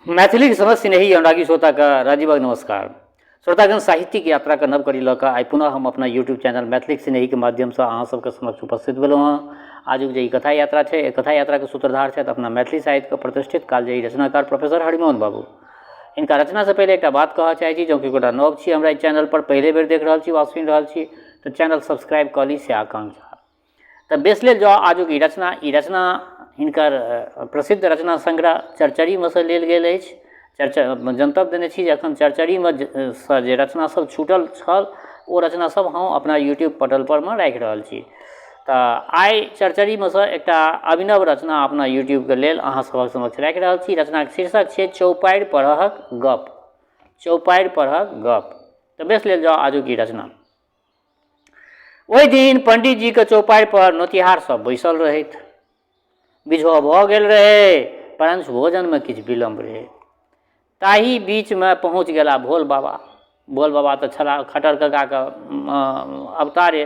मैथिलीक समस्त स्नेही अनुरागी श्रोताके राजीवक नमस्कार। श्रोतागण, साहित्यिक यात्राके नव कड़ी लऽ कऽ आइ पुनः हम अपना यूट्यूब चैनल मैथिलीक स्नेहीके माध्यमसँ अहाँ सबके समक्ष उपस्थित भेलहुँ हँ। आजुक जे ई कथा यात्रा छै, एहि कथा यात्राके सूत्रधार छथि अपना मैथिली साहित्यके प्रतिष्ठित कालजयी रचनाकार प्रोफेसर हरिमोहन बाबू। हिनका रचनासँ पहिले एकटा बात कहऽ चाहै छी, जँ कि गोटा नव छी हमरा एहि चैनलपर पहिले बेर देख रहल छी वा सुनि रहल छी तऽ चैनल सब्सक्राइब कऽ ली से आकांक्षा। तऽ बेस लेल जाउ आजुक ई रचना, ई रचना हिनकर प्रसिद्ध रचना संग्रह चरचरीमे सँ लेल गेल अछि। जनतब देने छी जे एखन चरचरीमे सँ जे रचना सब छूटल छल ओ रचना सब हम अपना यूट्यूब पटल परमे राखि रहल छी। तऽ आइ चरचरीमे सँ एकटा अभिनव रचना अपना यूट्यूबके लेल अहाँ सभक समक्ष राखि रहल छी। रचनाके शीर्षक छियै चौपाड़ि परहक गप। चौपाड़ि परहक गप। तऽ बेस लेल जाउ आजुक ई रचना। ओहि दिन पंडीजीके चौपाड़ि पर नोतिहार सब बैसल रहथि। बिझो भऽ गेल रहै, परञ्च भोजनमे किछु विलम्ब रहै। ताही बीचमे पहुँच गेला भोल बाबा। भोल बाबा तऽ छलाह खट्टर ककाके अवतारे।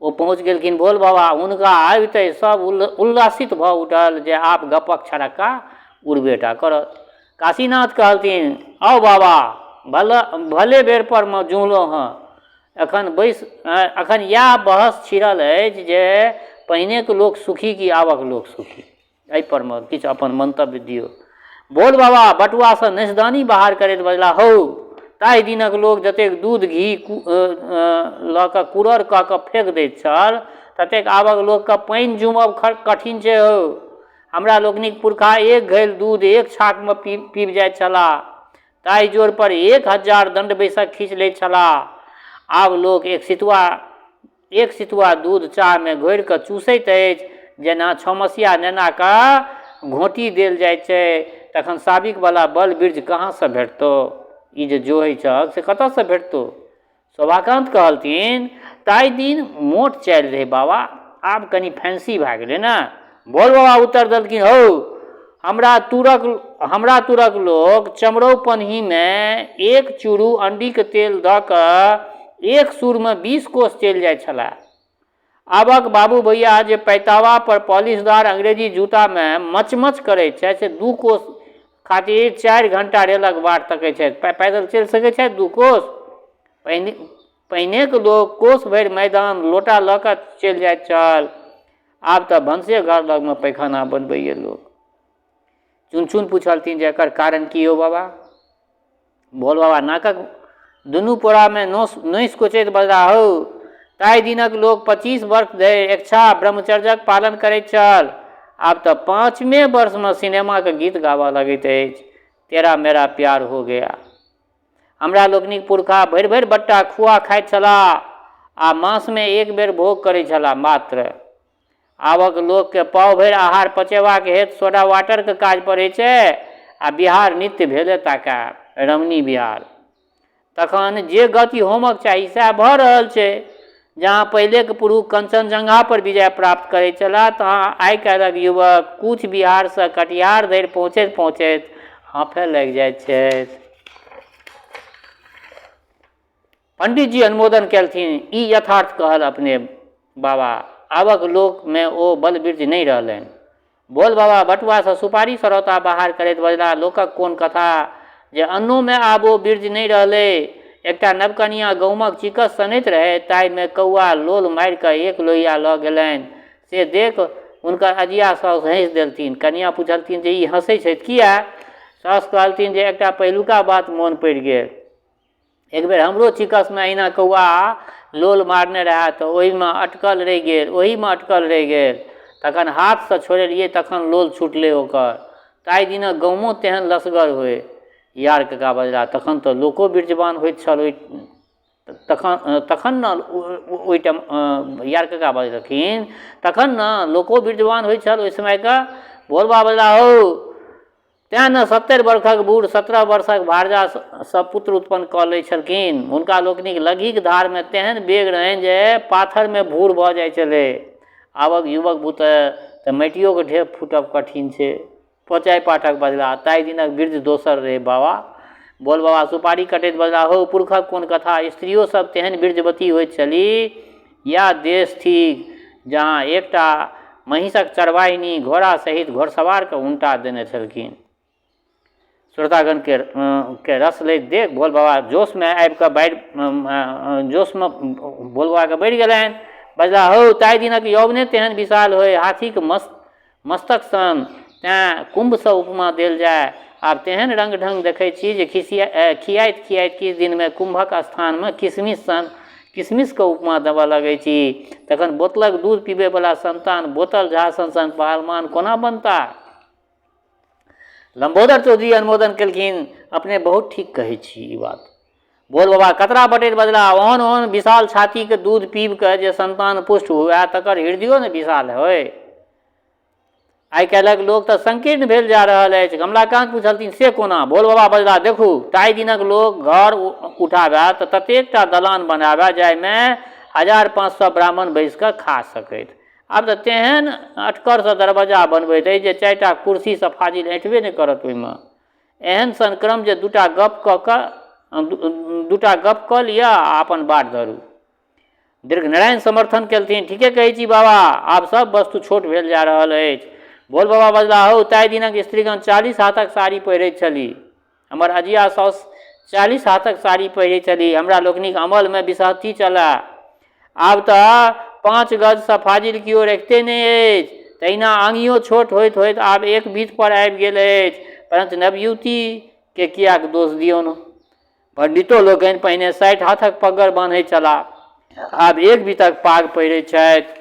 ओ पहुँच गेलखिन भोल बाबा। हुनका आबिते सब उल्लसित भऽ उठल जे आब गपक छरक्का उड़बे टा करत। काशीनाथ कहलथिन, आउ बाबा, भले बेर पर मे जुहलहुँ हँ। एखन बैस एखन इएह बहस छिड़ल अछि जे पहिनेके लोक सुखी कि आबक लोक सुखी। एहिपर मे किछु अपन मन्तव्य दियौ। भोल बाबा बटुआसँ नसिदानी बाहर करैत बजला, हौ, ताहि दिनक लोक जतेक दूध घी लऽ कऽ कुरड़ कऽ कऽ फेक दैत छल ततेक आबक लोकके पानि जुमब कठिन छै हौ। हमरा लोकनिक पुरखा एक घैल दूध एक छाकमे पीबि जाइत छलाह। ताहि जोरपर 1000 दण्ड बैसक खींच लैत छलाह। आब लोक एक सितुआ दूध चाहमे घोरि कऽ चूसैत अछि जेना छओमसिया नेनाकेँ घोंटी देल जाइत छै। तखन साबिकवला बल-बीर्ज कहाँसँ भेटतौ? ई जे जोहै छहक से कतऽसँ भेटतौ? शोभाकान्त कहलथिन, ताहि दिन मोट चालि रहै बाबा, आब कनी फैंसी भए गेलै ने। भोल बाबा उत्तर देलखिन, हौ, हमरा तुरक लोक चमरौ पनहीमे एक चूरू अंडीक तेल दऽ कऽ एक सूरमे 20 कोस चलि जाइत छलाह। आबक बाबू भैया जे पैताबा पर पॉलिशदार अंग्रेजी जूतामे मचमच करैत छथि से 2 कोस खातिर 4 घंटा रेलक बाट तकैत छथि। पैदल चलि सकैत छथि 2 कोस? पहिनेक लोक कोस भरि मैदान लोटा लऽ कऽ चलि जाइत छल। आब तऽ भनसे घर लगमे पैखाना बनबैए लोक। चुनचुन पुछलथिन जे एकर कारण की यौ बाबा? भोल बाबा नाकक दुनू पोरामे नोसि कोचैत बजला, हौ, ताहि दिनक लोक 25 वर्ष धरि इच्छा ब्रह्मचर्यक पालन करैत छल। आब तऽ 5मे वर्षमे सिनेमाक गीत गाबऽ लगैत अछि, तेरा मेरा प्यार हो गया। हमरा लोकनिक पुरखा भरि भरि बट्टा खुआ खाइत छलाह आ मासमे एक बेर भोग करैत छलाह मात्र। आबक लोककेँ पाव भरि आहार पचेबाक हेतु सोडा वाटरके काज पड़ै छै आ बिहार नित्य भेले ताकायब, रमणी बिहार। तखन जे गति होमक चाही सएह भऽ रहल छै। जहाँ पहिलेक पुरुख कंचनजंघा पर विजय प्राप्त करैत छलाह तहाँ आइ काल्हिक युवक कूच बिहारसँ कटिहार धरि पहुँचैत पहुँचैत हाँफे लागि जाइत छथि। पंडितजी अनुमोदन कयलथिन, ई यथार्थ कहल अपने बाबा, आबक लोकमे ओ बलबीर्ज नहि रहलनि। भोल बाबा बटुआसँ सुपारी सरौता बाहर करैत बजलाह, लोकक कोन कथा जे अन्नोमे आब ओ बीर्ज नहि रहलै। एकटा नवकनियाँ गहूमक चिकस सनैत रहथि, ताहिमे कौआ लोल मारि कऽ एक लोहिया लऽ गेलनि। से देखि हुनकर अजिया साउस हँसि देलथिन। कनियाँ पुछलथिन जे ई हँसै छथि किएक? साउस कहलथिन जे एकटा पहिलुका बात मोन पड़ि गेल। एक बेर हमरो चिकसमे अहिना कौआ लोल मारने रहए तऽ ओहिमे अटकल रहि गेल, ओहीमे अटकल रहि गेल। तखन हाथसँ छोड़ेलियै तखन लोल छुटलै ओकर। ताहि दिनक गहूमो तेहन लसगर होइ। यार कका बजलाह, तखन तऽ लोको वीर्यवान होइत छल ओहि तखन ने ओहि टाइम यार कका बजलखिन, तखन ने लोको वीर्यवान होइत छल ओहि समयके। भोलबा बजलाह, हौ तेँ ने 70 बरखक बूढ़ 17 वर्षक भारजा सँ पुत्र उत्पन्न कऽ लैत छलखिन। हुनका लोकनिक लघीक धारमे तेहन वेग रहनि जे पाथरमे भूर भऽ जाइत छलै। आबक युवक बुते तऽ माटियोक ढेप फूटब कठिन छै। फोचाइ पाठक बजलाह, ताहि दिनक वृद्ध दोसर रहै बाबा। भोल बाबा सुपारी कटैत बजलाह, हौ, पुरुखक कोन कथा, स्त्रियो सभ तेहन वीर्यवती होइत छलीह। यैह देश थिक जहाँ एकटा महिषक चरवाहिनी घोड़ा सहित घोड़सवारकेँ उनटा देने छलखिन। श्रोतागणके के रस लैत देख भोल बाबा जोशमे आबि कऽ बाढ़ि जोशमे भोल बाबाके बढ़ि गेलनि। बजला, हौ, ताहि दिनक यौवने तेहन विशाल होय, हाथीक मस्तक सन, तेँ कुम्भसँ उपमा देल जाय। आब तेहन रंग ढंग देखै छी जे खियाइत खियाइत किछु दिनमे कुम्भक स्थानमे किशमिश सन किशमिशके उपमा देबऽ लगै छी। तखन बोतलक दूध पीबैवला संतान बोतल झा सन सन पहलमान कोना बनता? लम्बोदर चौधरी अनुमोदन केलखिन, अपने बहुत ठीक कहै छी ई बात। भोल बाबा कतरा बटैत बजला, ओहन ओहन विशाल छातीके दूध पीब कऽ जे संतान पुष्ट हुए तकर हृदयो ने विशाल होय। आइ काल्हिक लोक तऽ संकीर्ण भेल जा रहल अछि। कमलाकान्त पुछलथिन, से कोना? भोल बाबा बजला, देखू, ताहि दिनक लोक घर उठाबए तऽ ततेक टा दलान बनाबए जाहिमे 1500 ब्राह्मण बैसि कऽ खा सकथि। आब तऽ तेहन अटकरसँ दरबज्जा बनबैत अछि जे 4टा कुर्सीसँ फाजिल ऐँठबे नहि करत ओहिमे। एहन सन क्रम जे 2टा गप्प कऽ कऽ 2टा गप्प कऽ लिअ आ अपन बाट धरू। दीर्घनारायण समर्थन केलथिन, ठीके कहै छी बाबा, आब सब वस्तु छोट भेल जा रहल अछि। भोल बाबा बजला, हौ, ताहि दिनक स्त्रीगण 40 हाथक साड़ी पहिरैत छली। हमर अजिया साउस 40 हाथक साड़ी पहिरैत छली। हमरा लोकनिक अमलमे बिसहत्थी चलए। आब तऽ 5 गजसँ फाजिल केओ रखिते नहि अछि। तहिना आङियो छोट होइत होइत आब एक बीत पर आबि गेल अछि। परञ्च नवयुवतीके किएक दोष दियौन? पंडितो लोकनि पहिने 60 हाथक पग्गर बान्हैत छलाह, आब एक बीतक पाग पहिरैत छथि।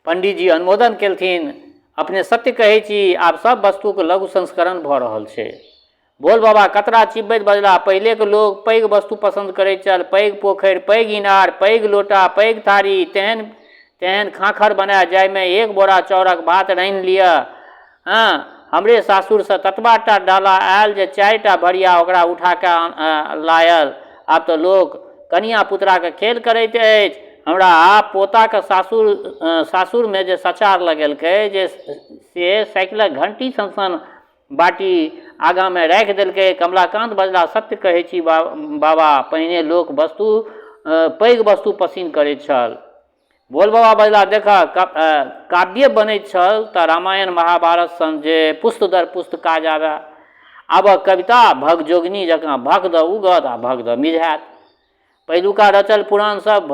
पंडीजी अनुमोदन केलथिन, अपने सत्य कहै छी, आब सब वस्तुक लघु संस्करण भऽ रहल छै। भोल बाबा कतरा चिबैत बजलाह, पहिलेक लोक पैघ वस्तु पसन्द करैत छल। पैघ पोखरि, पैघ इनार, पैघ लोटा, पैघ थारी, तेहन तेहन खाँखर बनाय जाहिमे एक बोरा चाउरक भात रान्हि लिअ। हँ, हमरे सासुरसँ ततबा टा डाला आयल जे 4टा भरिया ओकरा उठा कऽ लायल। आब तऽ लोक कनिया पुतराके खेल करैत अछि। हमरा पोताके सासुरमे जे सचार लगेलकै जे से साइकिलक घण्टी सन सन बाटी आगाँमे राखि देलकै। कमलाकान्त बजलाह, सत्य कहै छी बाबा, पहिने लोक वस्तु पैघ वस्तु पसिन करैत छल। भोल बाबा बजलाह, देखह, काव्ये बनैत छल तऽ रामायण महाभारत सन जे पुस्त दर पुस्त काज आबए। आब कविता भगजोगनी जकाँ भक दऽ उगत आ भक दऽ मिझायत। पहिलुका रचल पुराण सब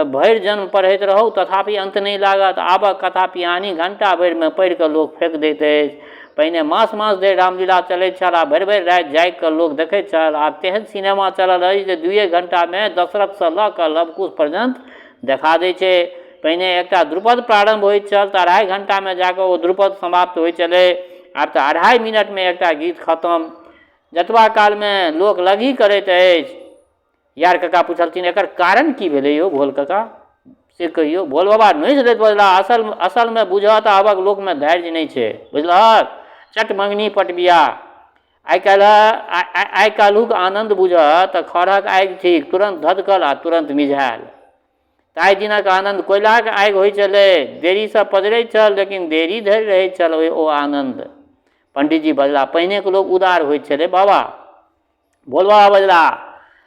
भरि जन्म पढ़ैत रहू तथापि अन्त नहि लागत। आबक कथा पिहानी घण्टा भरिमे पढ़ि कऽ लोक फेक दैत अछि। पहिने मास मास धरि रामलीला चलैत छल आ भरि भरि राति जागि कऽ लोक देखैत छल। आब तेहन सिनेमा चलल अछि जे 2 घण्टामे दशरथसँ लऽ कऽ लवकुश पर्यन्त देखा दै छै। पहिने एकटा ध्रुपद प्रारम्भ होइत छल तऽ 2.5 घण्टामे जाकऽ ओ ध्रुपद समाप्त होइत छलै। आब तऽ 2.5 मिनटमे एकटा गीत खतम। जतबा कालमे लोक लघी करैत अछि। यार कका पुछलथिन, एकर कारण की भेलै यौ भोल कका, से कहियौ। भोल बाबा नोचि दैत बजलाह, असलमे बुझह तऽ आबक लोकमे धैर्य नहि छै, बुझलहक? चट मङ्गनी पट बियाह। आइ काल्हुक आनन्द बुझह तऽ खढ़क आगि थिक, तुरन्त धधकल आ तुरन्त मिझायल। ताहि दिनक आनन्द कोयलाक आगि होइ छलै, देरीसँ पजरैत छल, लेकिन देरी धरि रहैत छल ओ आनन्द। पण्डितजी बजलाह, पहिनेके लोक उदार होइत छलै बाबा। भोल बाबा बजलाह,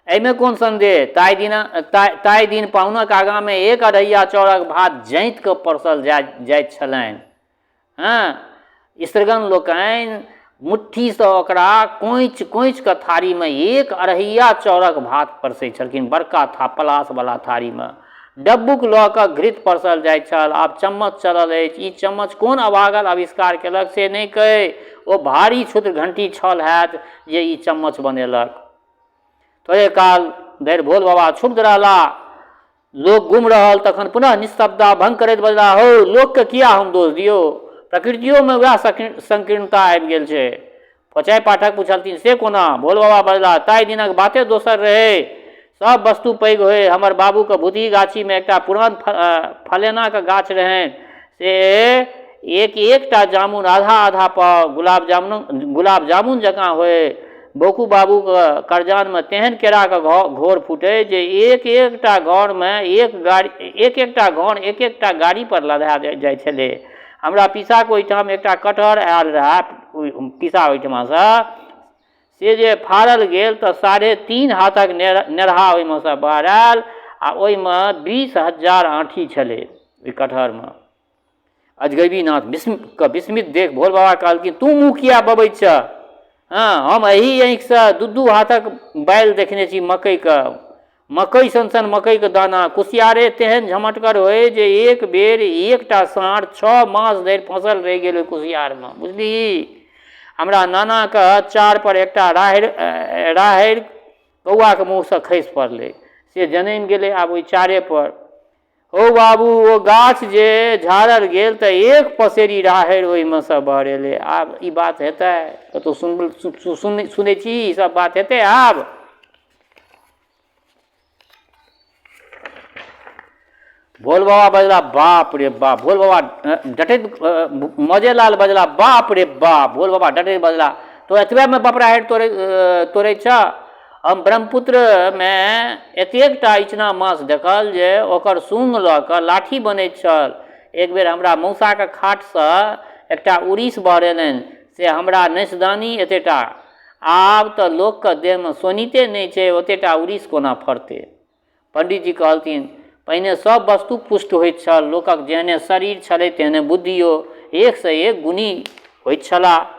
एहिमे कोन सन्देह? ताहि दिन पाहुनक आगाँमे एक अढ़ैया चाउरक भात जाँति कऽ परसल जाइत छलनि। हँ, स्त्रीगण लोकनि मुट्ठीसँ ओकरा कोँचि कोँचि कऽ थारीमे एक अढ़ैया चाउरक भात परसै छलखिन, बड़का पलासवला थारीमे। डब्बुक लऽ कऽ घृत परसल जाइत छल। आब चम्मच चलल अछि। ई चम्मच कोन अभागल आविष्कार केलक से नहि कहि, ओ भारी क्षुद्र घण्टी छल हैत जे ई चम्मच बनेलक। थोड़े काल धरि भोल बाबा क्षुब्ध रहलाह। लोक गुम रहल। तखन पुनः निस्तब्धता भंग करैत बजलाह, हौ, लोकके किया हम दोष दियौ? प्रकृतियोमे वएह संकीर्णता आबि गेल छै। फोचाइ पाठक पुछलथिन, से कोना? भोल बाबा बजलाह, ताहि दिनक बाते दोसर रहै। सब वस्तु पैघ होय। हमर बाबूके भूतही गाछीमे एकटा पुरान फलेनाके गाछ रहनि, से एक एकटा जामुन आधा आधा पाव गुलाब जामुन जकाँ होय। बौकू बाबूके करजानमे तेहन केराके घोर फूटै जे एक एकटा घरमे एक गाड़ी एक एकटा घर एक एकटा गाड़ी पर लधा जाइ छलै। हमरा पीसाके ओहिठाम एकटा कटहर आयल रहए पीसा ओहिठमासँ, से जे फाड़ल गेल तऽ 3.5 हाथक नेरहा ओहिमे सँ बहरायल आ ओहिमे 20,000 आँठी छलै ओहि कटहरमे। अजगैबीनाथ के विस्मित देख भोल बाबा कहलखिन, तू मुँह किया बबै छह? हँ, हम एही आँखिसँ दू दू हाथक बैल देखने छी मकइके, मकइ सन सन मकइके दाना, कुसियारे तेहन झमटगर होइ जे एक बेर एकटा साँढ़ 6 मास धरि फँसल रहि गेल ओहि कुसियारमे, बुझलिही? हमरा नानाके चारपर एकटा राहरि कौआके मुँहसँ खसि पड़लै, से जनमि गेलै आब ओहि चारेपर। हौ बाबू, ओ गाछ जे झाड़ल गेल तऽ एक पसेरी राहरि ओहिमे सँ बहरेलै। आब ई बात हेतै कतहु? सुनै छी ई सब बात हेतै आब? भोल बाबा बजला, बाप रे बाप। भोल बाबा डटैत मजेलाल बजला, बाप रे बाप। भोल बाबा डटैत बजला, तो एतबेमे बपराहरि तोड़ै छह? हम ब्रह्मपुत्रमे एतेकटा इचना माछ देखल जे ओकर सूँग लऽ कऽ लाठी बनैत छल। एक बेर हमरा मौसाके खाटसँ एकटा उड़ीस बहरेलनि, से हमरा नसिदानी एतेटा। आब तऽ लोकके देहमे सोनिते नहि छै, ओतेटा उड़ीस कोना फड़तै? पण्डितजी कहलथिन, पहिने सभ वस्तु पुष्ट होइत छल। लोकक जेहने शरीर छलै तेहने बुद्धियो। एकसँ एक गुणी होइत छलाह।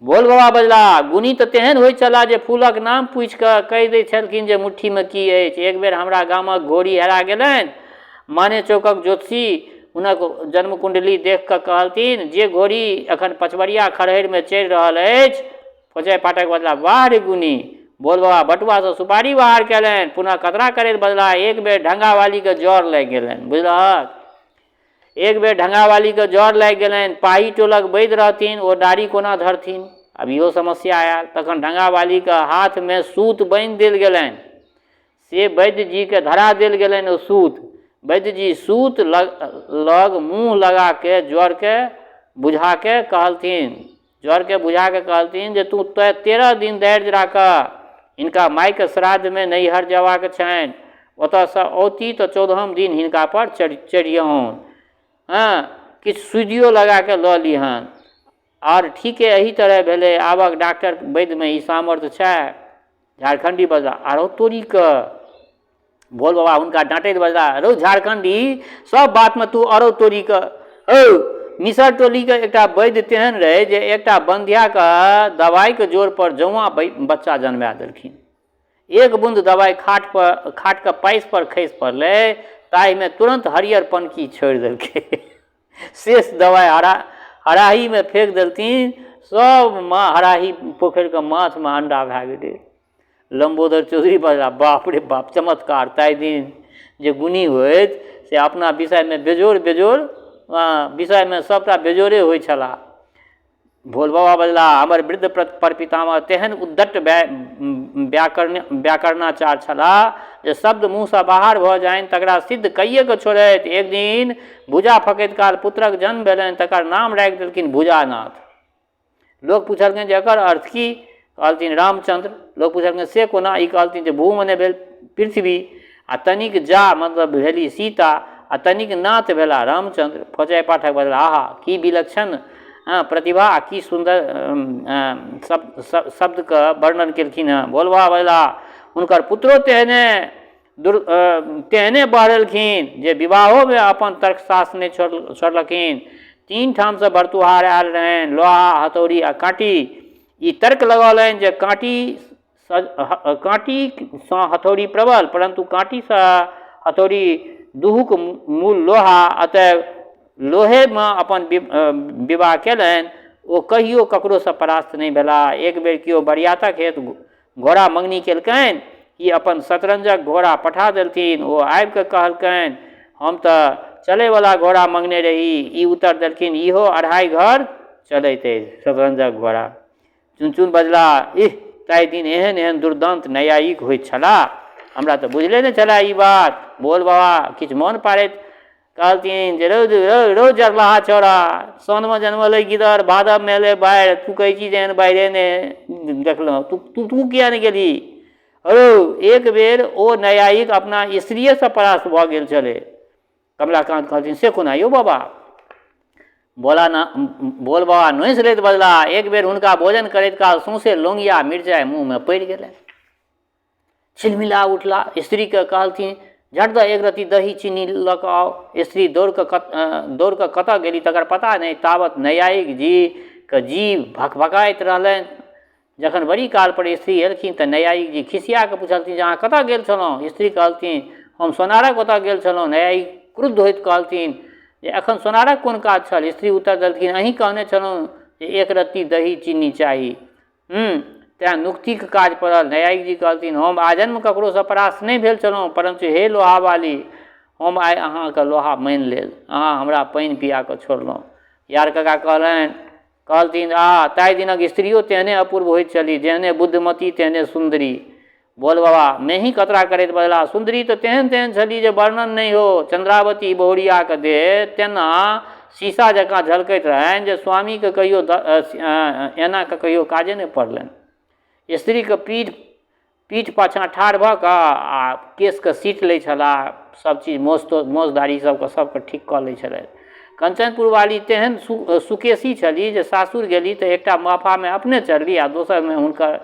भोल बाबा बजलाह, गुणी तऽ तेहन होइत छलाह जे फूलक नाम पूछि कऽ कहि दैत छलखिन जे मुट्ठीमे की अछि। एक बेर हमरा गामक घोड़ी हेरा गेलनि। माने चौकक ज्योतिषी हुनक जन्मकुण्डली देखि कऽ कहलथिन जे घोड़ी एखन पछबरिया खरहरिमे चरि रहल अछि। फोचय पाठक बजला, वाह रे गुनी! भोल बाबा बटुआसँ सुपारी बहार कयलनि। पुनः कतरा करैत बजला, एक बेर ढंगावालीके जर लागि गेलनि। बुझलहक? एक बेर ढंगावालीके जर लागि गेलनि। पाही टोलक वैद्य रहथिन, ओ डारी कोना धरथिन? आब इहो समस्या आयल। तखन ढंगावालीके हाथमे सूत बान्हि देल गेलनि। से वैद्यजीके धरा देल गेलनि ओ सूत। वैद्यजी सूत लग मुँह लगाके ज्वरके बुझाके कहलथिन, ज्वरके बुझाके कहलथिन जे तू 13 दिन धैर्य राखह, हिनका मायके श्राद्धमे नैहर जयबाक छनि, ओतऽसँ औती तऽ 14म दिन हिनका पर चढ़ियहुन, हँ, किछु सूइयो लगाके लऽ लिहन। आओर ठीके एही तरह भेलै। आबक डॉक्टर वैद्यमे ई सामर्थ्य छै? झारखण्डी बजला, आरो तोरी कऽ। भोल बाबा हुनका डाँटैत बजला, रौ झारखण्डी, सब बातमे तू अरो तोरी कऽ। हौ, मिसर टोलीके एकटा वैद्य तेहन रहै जे एकटा बन्ध्याके दवाइके जोरपर जौआँ बच्चा जन्मा देलखिन। एक बून्द दवाइ खाटपर खाटके पाइसपर खसि पड़लै, ताहिमे तुरन्त हरियर पनकी छोड़ि देलकै। शेष दवाइ हराहीमे फेक देलथिन, सब हराही पोखरिके माछमे अण्डा भए गेलै। लम्बोदर चौधरी बजला, बाप रे बाप, चमत्कार। ताहि दिन जे गुणी होथि से अपना विषयमे बेजोड़ बेजोड़ विषयमे सभटा बेजोड़े होइ छलाह। भोल बाबा बजलाह, हमर वृद्ध परपितामह तेहन उद्दट व्याकरणाचार्य छलाह जे शब्द मुँहसँ बाहर भऽ जानि तकरा सिद्ध कइए कऽ छोड़थि। एक दिन भुजा फँकैत काल पुत्रक जन्म भेलनि, तकर नाम राखि देलखिन भुजानाथ। लोक पुछलखिन जे एकर अर्थ की? कहलथिन रामचन्द्र। लोक पुछलखिन से कोना? ई कहलथिन जे भू मने भेल पृथ्वी, आ तनिक जा मतलब भेली सीता, आ तनिक नाथ भेला रामचन्द्र। फोचय पाठक बजला, आहा, की विलक्षण प्रतिभा आ की सुन्दर शब्दके वर्णन केलखिन हेँ। भोलबा बजला, हुनकर पुत्रो तेहने बहरेलखिन जे विवाहोमे अपन तर्कशास्त्र नहि छोड़लखिन। 3 ठामसँ बरतुहार आयल रहनि, लोहा, हथौड़ी आ काँटी। ई तर्क लगौलनि जे काँटीसँ हथौड़ी प्रबल, परन्तु काँटीसँ हथौड़ी दुहूक मूल लोहा, अतएव लोहेमे अपन विवाह कयलनि। ओ कहियो ककरोसँ परास्त नहि भेलाह। एक बेर केओ बरियातक हेतु घोड़ा मङ्गनी केलकनि, ई अपन शतरंजक घोड़ा पठा देलथिन। ओ आबिकऽ कहलकनि, हम तऽ चलैवला घोड़ा मङ्गने रही। ई उत्तर देलखिन, इहो 2.5 घर चलैत अछि शतरंजक घोड़ा। चुनचुन बजला, इह, ताहि दिन एहन एहन दुर्दान्त नैयायिक होइत छलाह, हमरा तऽ बुझले नहि छलए ई बात। भोल बाबा किछु मोन पाड़ैत कहलथिन जे रौ रौ रौ जरलाहा छौड़ा, साओनमे जनमलै गिदर, भादवमे एलै बाढ़ि, तू कहै छी जे एहन बाढ़िए नहि देखलहुँ, तू तू तू किया नहि गेलही? हौ, एक बेर ओ नैयायिक अपना स्त्रिएसँ परास्त भऽ गेल छलै। कमलाकान्त कहलथिन, से कोना यौ बाबा? भोल बाबा नोसि लैत बजला, एक बेर हुनका भोजन करैत काल सौंसे लौंगिया मिरचाइ मुँहमे पड़ि गेलनि। छिलमिला उठला। स्त्रीके कहलथिन, झट दऽ एक रत्ती दही चीनी लऽ कऽ आउ। स्त्री दौड़ कऽ दौड़ कऽ कतऽ गेली तकर पता नहि। तावत नैयायिक जीके जीभ भकभकाइत रहलनि। जखन बड़ी कालपर स्त्री एलखिन तऽ नैयायिक जी खिसिया कऽ पुछलथिन जे अहाँ कतऽ गेल छलहुँ? स्त्री कहलथिन, हम सोनारक ओतऽ गेल छलहुँ। नैयायिक क्रुद्ध होइत कहलथिन जे एखन सोनारक कोन काज छल? स्त्री उत्तर देलथिन, अहीं कहने छलहुँ जे एक रत्ती दही चीनी चाही। तेँ नुक्तीक काज पड़ल। नैयायिक जी कहलथिन, हम आजन्म ककरोसँ परास्त नहि भेल छलहुँ, परन्तु हे लोहावाली, हम आइ अहाँके लोहा मानि लेल। अहाँ हमरा पानि पिया कऽ छोड़लहुँ। यार काका कहलनि, कहलथिन, आ ताहि दिनक स्त्रियो तेहने अपूर्व होइत छली, जेहने बुद्धिमती तेहने सुन्दरी। भोल बाबा मेही कतरा करैत बजलाह, सुन्दरी तऽ तेहन तेहन छली जे वर्णन नहि हो। चन्द्रावती बहुरियाक देह तेना शीशा जकाँ झलकैत रहनि जे स्वामीके कहियो एना कऽ कहियो काजे नहि पड़लनि। स्त्रीके पीठ पीठ पाछाँ ठाढ़ भऽ कऽ आ केशके सीट लै छलाह, सब चीज मोछ मोछ दाढ़ी सबके सबके ठीक कऽ लै छलथि। कंचनपुर वाली तेहन सुकेशी छली जे सासुर गेली तऽ एकटा महफामे अपने चढ़ली आ दोसरमे हुनकर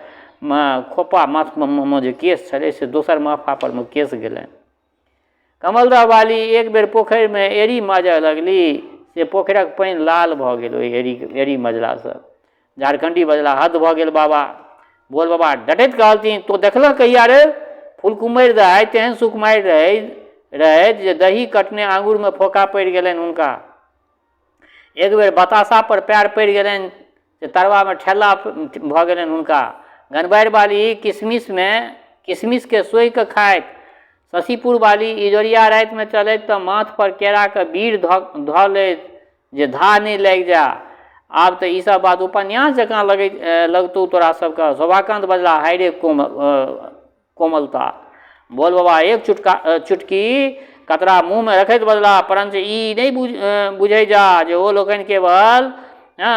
खोपा माथमे जे केश छलै से दोसर महफा परमे केश गेलनि। कमलदह वाली एक बेर पोखरिमे एड़ी माजऽ लगली से पोखरिक पानि लाल भऽ गेल ओहि एड़ी एड़ी मजलासँ। झारखण्डी बजला, हद भऽ गेल बाबा। भोल बाबा डटैत कहलथिन, तोँ देखलह कहिया रे? फुलकुम्मरि दाइ तेहन सुकुमारि रहै रहथि जे दही कटने आङुरमे फोका पड़ि गेलनि हुनका। एक बेर बतासा पर पैर पड़ि गेलनि से तरबामे ठेला भऽ गेलनि हुनका। गनबारि बाली किशमिशमे किशमिशके सोहि कऽ खाइत। शशीपुर बाली इजोरिया रातिमे चलैत तऽ माथ पर केराके बीड़ धऽ धऽ लैत जे धाह नहि लागि जाय। आब तऽ ई सब बात उपन्यास जकाँ लगै लगतौ तोरा सबके। शोभाकान्त बजलाह, हाय रे कोमलता। भोल बाबा एक चुटका चुटकी कतरा मुँहमे रखैत बजलाह, परञ्च ई नहि बुझै जा जे ओ लोकनि केवल हँ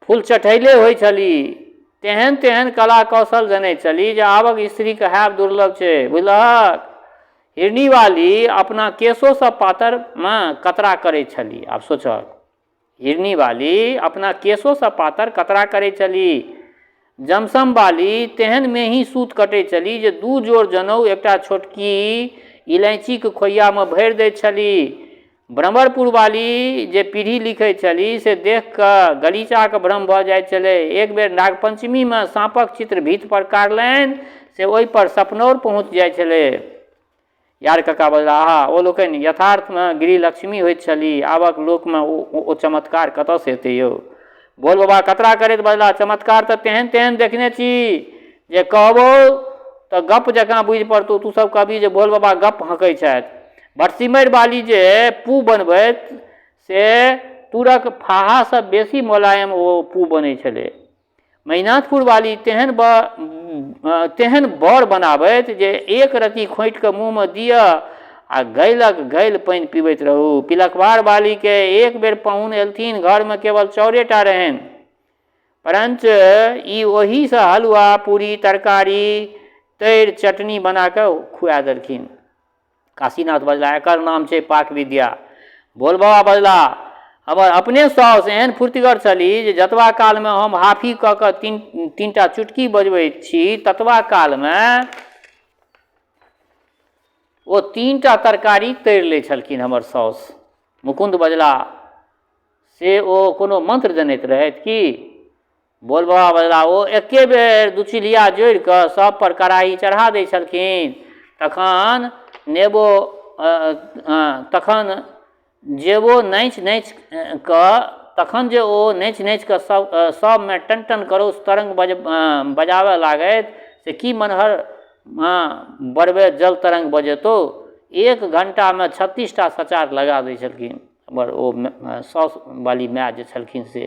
फुलचठैले होइ छली। तेहन तेहन कला कौशल जनैत छली जे आबक स्त्रीके हैब दुर्लभ छै। बुझलहक? हिरनीवाली अपना केशोसँ पातरमे कतरा करैत छली। आब सोचहक। हिरनीवाली अपना केशोसँ पातर कतरा करैत छली। जमसमवाली तेहन मेही सूत कटैत छली जे दू जोड़ जनउ एकटा छोटकी इलायचीक खोइयामे भरि दैत छली। भ्रमरपुरवाली जे पीढ़ी लिखैत छली से देखि कऽ गलीचाक भ्रम भऽ जाइत छलै। एक बेर नागपञ्चमीमे साँपक चित्र भीतपर काढ़लनि से ओहिपर सपनौर पहुँच जाइत छलै। यार कका बजलाह, आहा, ओ लोकनि यथार्थमे गृहलक्ष्मी होइत छली। आबक लोकमे ओ चमत्कार कतऽसँ हेतै यौ? भोल बाबा कतरा करैत बजलाह, चमत्कार तऽ तेहन तेहन देखने छी जे कहबौ तऽ गप्प जकाँ बुझि पड़तौ। तू सब कहबही जे भोल बाबा गप्प हँकै छथि। भटसिमरि बाली जे पू बनबैत से तूरक फाहासँ बेसी मोलायम ओ पू बनै छलै। महिनाथपुर वाली तेहन ब तेहन बड़ बनाबैत जे एक रत्ती खोँटिके मुँहमे दिअ आ घैलक घैल पानि पिबैत रहू। पिलखवार वालीके एक बेर पाहुन एलथिन, घरमे केवल चाउरेटा रहनि, परञ्च ई ओहीसँ हलुआ, पूड़ी, तरकारी तरि चटनी बना कऽ खुआ देलखिन। काशीनाथ बजलाह, एकर नाम छै पाक विद्या। भोल बाबा बजलाह, हमर अपने साउस एहन फुर्तिगर छली जे जतबा कालमे हम हाफी कऽ कऽ तीनटा चुटकी बजबैत छी ततबा कालमे ओ तीनटा तरकारी तरि लै छलखिन हमर साउस। मुकुन्द बजलाह, से ओ कोनो मंत्र जनैत रहथि की? भोल बाबा बजलाह, ओ एके बेर दू चिलिया जोड़ि कऽ सभ पर कड़ाही चढ़ा दै छलखिन। तखन नेबो तखन जेबो नाचि नाचि कऽ तखन जे ओ नाचि नाचि कऽ सभ सभमे टन टन करौछ तरङ्ग बजाबऽ लागथि से की मनहर बड़बे जल तरङ्ग बजेतौ। एक घण्टामे 36 टा सचार लगा दै छलखिन हमर ओ साउसवाली माय जे छलखिन से।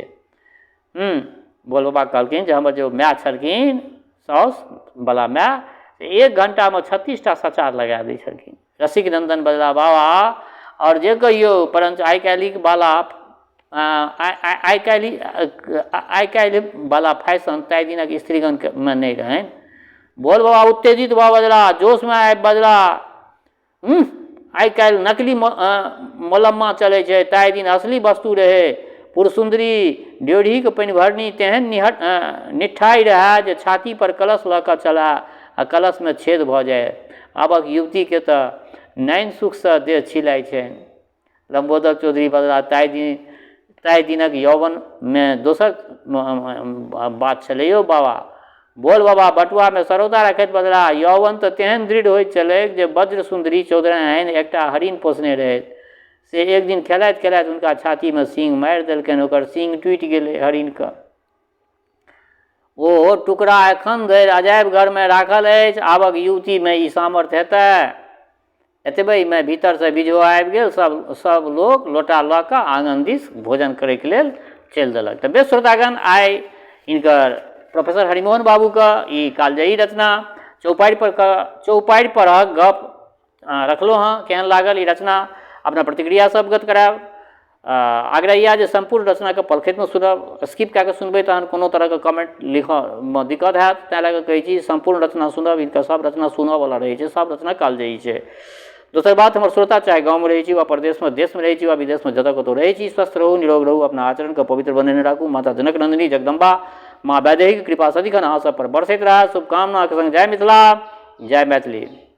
भोल बाबा कहलखिन जे हमर जे ओ माय छलखिन साउसवला माय से एक घण्टामे 36 टा सचार लगा दै छलखिन। रसिक नन्दन बजला, बाबा आओर जे कहियौ परञ्च आइ काल्हिक बाला आइ काल्हि आइ काल्हि वला फैशन ताहि दिनक स्त्रीगणके मे नहि रहनि। भोल बाबा उत्तेजित भऽ बजला, जोशमे आबि बजला, आइ काल्हि नकली मोलम्मा चलै छै, ताहि दिन असली वस्तु रहै। पुरसुन्दरी ड्योढ़ीके पानिभरनी तेहन निट्ठाइ रहए जे छातीपर कलश लऽ कऽ चलए आ कलशमे छेद भऽ जाय। आबक युवतीके तऽ नैन सुखसँ देह छिलाइ छनि। लम्बोदर चौधरी बजलाह, ताहि दिन ताहि दिनक यौवनमे दोसर बात छलै यौ बाबा। भोल बाबा बटुआमे सरौता रखैत बजलाह, यौवन तऽ तेहन दृढ़ होइत छलैक जे वज्र सुन्दरी चौधराइन एकटा हरिण पोसने रहथि। से एक दिन खेलाइत खेलाइत हुनका छातीमे सींग मारि देलकनि। ओकर सींग टूटि गेलै हरिणके। ओ टुकड़ा एखन धरि अजायब घरमे राखल अछि। आबक युवतीमे ई सामर्थ्य हेतै? एतबहिमे भीतरसँ बिझो आबि गेल। सब सब लोक लोटा लऽ कऽ आङन दिस भोजन करैके लेल चलि देलक। तऽ बेस श्रोतागण, आइ हिनकर प्रोफेसर हरिमोहन बाबूके ई कालजयी रचना चौपाड़ि पर चौपाड़ि परहक गप रखलहुँ हँ। केहन लागल ई रचना, अपना प्रतिक्रियासँ अवगत करायब। आग्रह इएह जे सम्पूर्ण रचनाके पलखतिमे सुनब। स्किप कए कऽ सुनबै तहन कोनो तरहके कमेन्ट लिखऽमे दिक्कत हैत, ताहि लए कऽ कहै छी सम्पूर्ण रचना सुनब। हिनकर सब रचना सुनऽवला रहै छै, सब रचना कालजयी छै। दोसर बात, हमर श्रोता चाहे गाँवमे रहै छी वा परदेशमे, देशमे रहै छी वा विदेशमे, जतऽ कतहु रहै छी, स्वस्थ रहू, निरोग रहू, अपना आचरणके पवित्र बनेने राखू। माता जनक नन्दिनी जगदम्बा माँ वैदेहीके कृपा सदिखन अहाँ सब पर बरसैत रहए। शुभकामनाके सङ्ग जय मिथिला, जय मैथिली।